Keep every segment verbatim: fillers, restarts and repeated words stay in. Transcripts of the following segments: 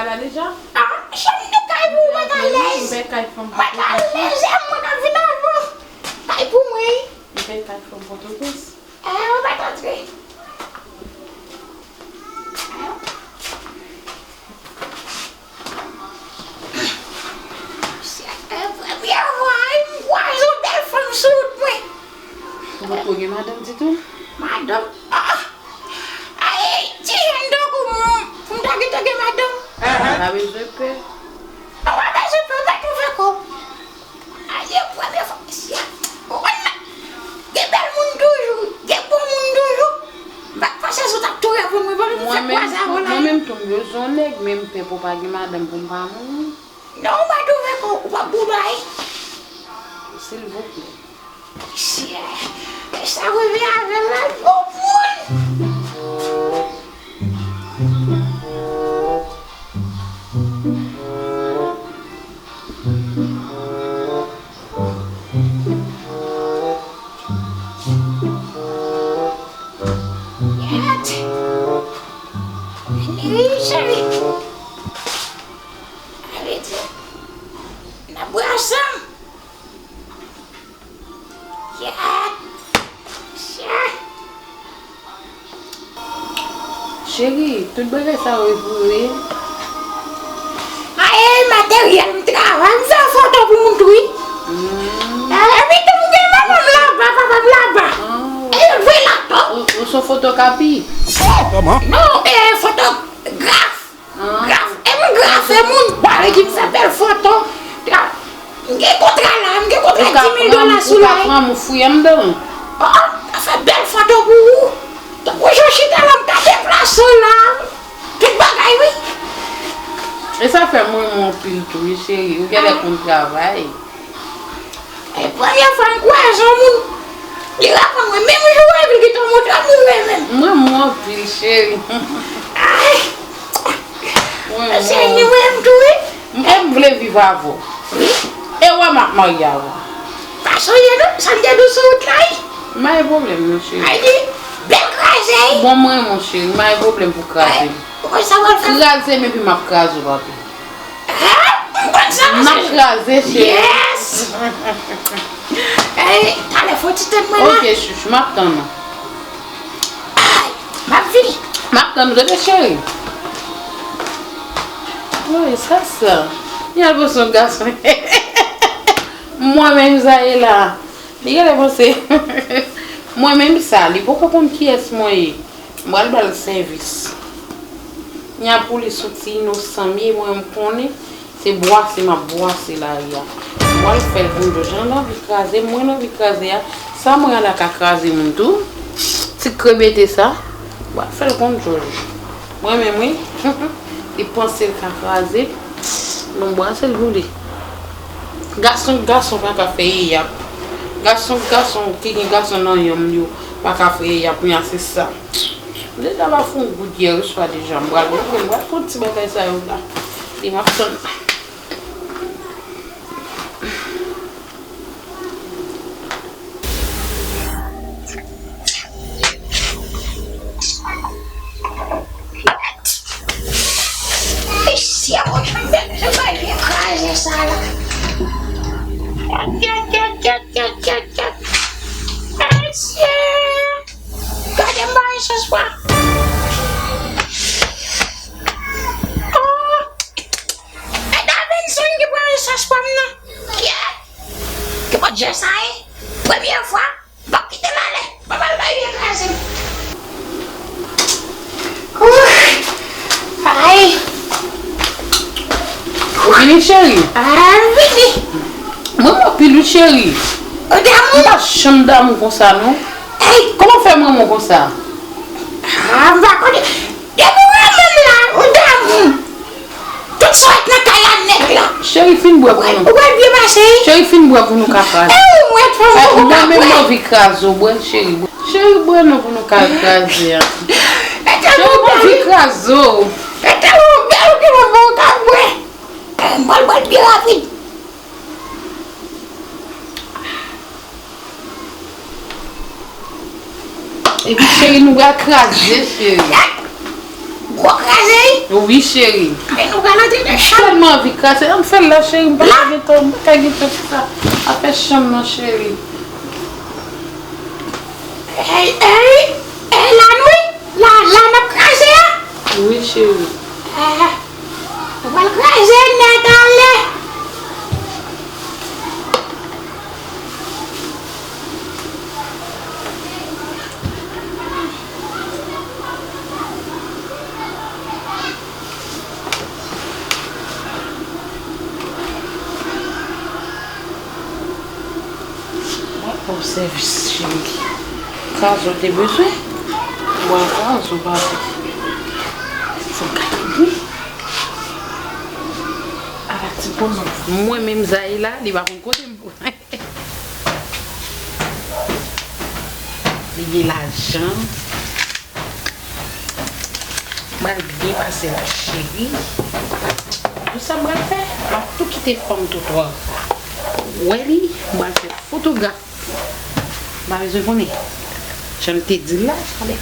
La deja? Ah, cheri, m te kay pou mwen, mwen alèz. Mwen alèz, e mwen k ap vin avan. Kay pou mwen. Mwen kay fè m Pòtoprens. Eh, ou pa t antre. Premye fwa, m kwaze yon bèl fanm sou wout mwen. Ou potko gen madanm ditou? Madanm? Ah! Ay, ti jèn tankou mwen, pou m ta gentan gen madanm. Pa bezwen pè. Ou pa bezwen pè, ou pa twouve kò w. Aye, premye fwa, mesye. Ou konn, gen bèl moun toujou, gen bon moun toujou. M pa t panse si w t ap tou reponn mwen, pandan m fèk kwaze avè w la. Mwen menm tou, m bezwen yon nèg, men m pè pou pa gen madanm pou m pa mouri. Non, ou pa twouve kò w, ou p ap bon bagay. Silvouplè. Mesye, e sa reve avè l la, bon moun. Wi, cheri. Sa vle di, n ap bwè ansanm. Yeah. Yeah. Cheri, tout bagay sa yo e pou yo ye? Ay, materyèl, m travay, m fè foto pou moun tou, wi. Mm. Epi tou, m gen manman m laba, papa m laba. Oh. E yo voye la tou. Ou, ou se fotokapi? Oh, kòman? Non, e fotograf. Ah. Graf, e m grafe moun, pale ki m fè bèl foto. M gen kontra la, m gen kontra di mil dola sou la. Ou ka pran m, ou fouye m dan. Oh, m ka fè bèl foto pou ou. Tankou jan w chita la, m ka deplase w la. Tout bagay, wi. E sa fè m renmen w anpil tou, wi, cheri. Ou genlè konn travay. E premye fwa m kwaze yon moun, li reponn mwen menm jou epi l gentan montre m li renmen m. M renmen w anpil, cheri. Ay! Mwen, mwen. Cheri, ou renmen m tou, wi. M, e m vle viv avè w. Wi. E w wè m ap marye avè w. Pa sonje non, sa m te di w sou wout la, wi. M pa gen pwoblèm non, cheri. Ay, di, bèl kraze, wi. Bon, mwen, mon cheri, m pa gen pwoblèm pou kraze m. Ou konn sa w pral fè? Kraze m epi m ap kraze w, papi. Hein? M konn sa, m ap kraze, cheri. Yes! Ey, talè fò ti tann mwen la. Ok, chouchou, m ap tann ou. Ay, m ap vini. M ap tann ou, tande, cheri. Woy, sa, sa. Li al panse yon gason. Mwen menm sa ye la. Li genlè panse. Mwen menm sa, li poko konn kiyès mwen ye. M pral ba l sèvis. Nya pou li sou ti inosan m ye, mwen m konnen se bwase m ap bwase lari a. M pral fè l konn jan l anvi kraze m, mwen l anvi kraze a. Sa mwen la ka kraze moun tou. Ti krebete sa. M pral fè l konn jòj. Mwen menm wi. Li panse l ka kraze. Non, bwase l pou li. Gason k gason pa ka fè yeyap. Gason k gason ki gen gason nan yonm yo pa ka fè yeyap, nya se sa. M deja pa fè yon goud yè oswa deja m pral, m pral fè yon ti bagay sa yo la. Li m ap tann. Mesye, mwen menm, se pa byen kraze sa la. Mesye! Gade m pa yon chans pwa. Oh! E Davinson ki pran yon chans pwa m nan. Yeah! Ki bòt jan sa ye? Premye fwa, m p ap kite l ale. Papa l bay vye kraze m. Ooh! Ay! Ou vini, cheri? Ah, m vini. Mwen, m anpil, wi, cheri. Ou damou? M pa janm damou konsa, non. Ey! Kòman w fè m renmen w konsa? Ah, m pa konnen. Depi w renmen m la, ou damou. Tout sa w ap nan kay la nèt la. Cheri, fin bwè pou nou. Ou wè l byen pase, wi. Cheri, fin bwè pou nou ka kraze. E ou mwen, fanm, ou ka bwè. Mwen menm, m anvi kraze w, bwè, cheri, bwè. Cheri, bwè non pou nou ka kraze a. Cheri, m anvi kraze w. E tèlman w bèl, ou gen manman w ka bwè. Eh, m pral bwè l byen rapid. Epi cheri, nou pral kraze, cheri. Gwo Ou kraze, wi. Wi, cheri. Ay, nou pral antre nan chanm. M tèlman anvi kraze. Ann fè l la, cheri. M pa ka gen tan, m pa ka gen tan pou sa. Afè chanm nan, cheri. Ey, ey, ey, la nou, la, la n ap kraze a. Wi, cheri. Eh, nou pral kraze nèt anlè. Mwen ba w sèvis, cheri. Kraze w te bezwen? Mwen kraze w, papi. Fò w gade byen. Ala ti bonòm. Mwen menm Zayla, li pa konn kote m pou. Li gen lajan. M pral byen pase la, cheri. Tout sa m pral fè, m ap tou kite fanm twotwa wè li. M pral fè fotograf. M pa bezwen konnen. Jan m te di l la, ale.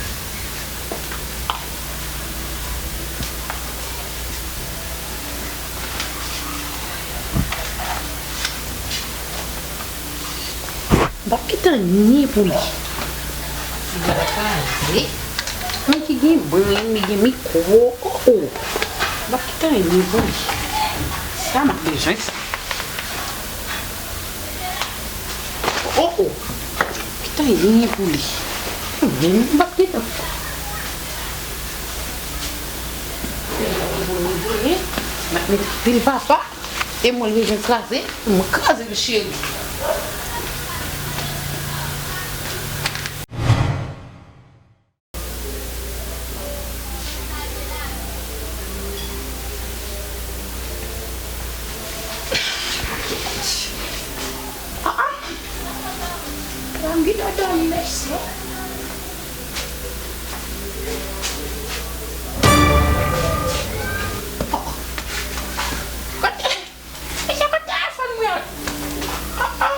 M p ap kite anyen pou li. Li va kraze. Mwen ki gen brenn, li gen mikwo. Oh, oh. M p ap kite anyen pou li. Sa m ap bezwen sa. Oh, oh. Kite anyen pou li. Mwen menm, m p ap kite. M ap met anpil papa. E mwen bezwen kraze, mwen kraze l, cheri. Ah, ah. Mwen gentan dòmi, mesye. Oh. Kote? Mesye, kot telefòn mwen an? Ah, ah.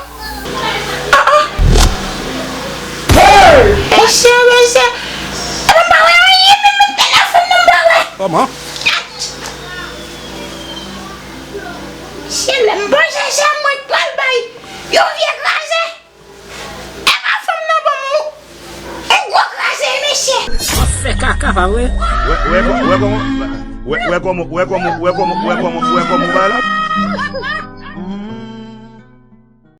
Ah, ah. Mesye, mesye. Epi m pa wè anyen, menm, menm telefòn nan m pa wè. Kòman? Mesye, lè m panse se mwen k pral bay yon vye kraze. Epa fanm nan ban m yon, yon gwo kraze, mesye. W ap fè kaka, pa vre? Wè, wè, wè kòman, wè, wè kòman, wè kòman, wè kòman, wè kòman, wè kòman w bay la?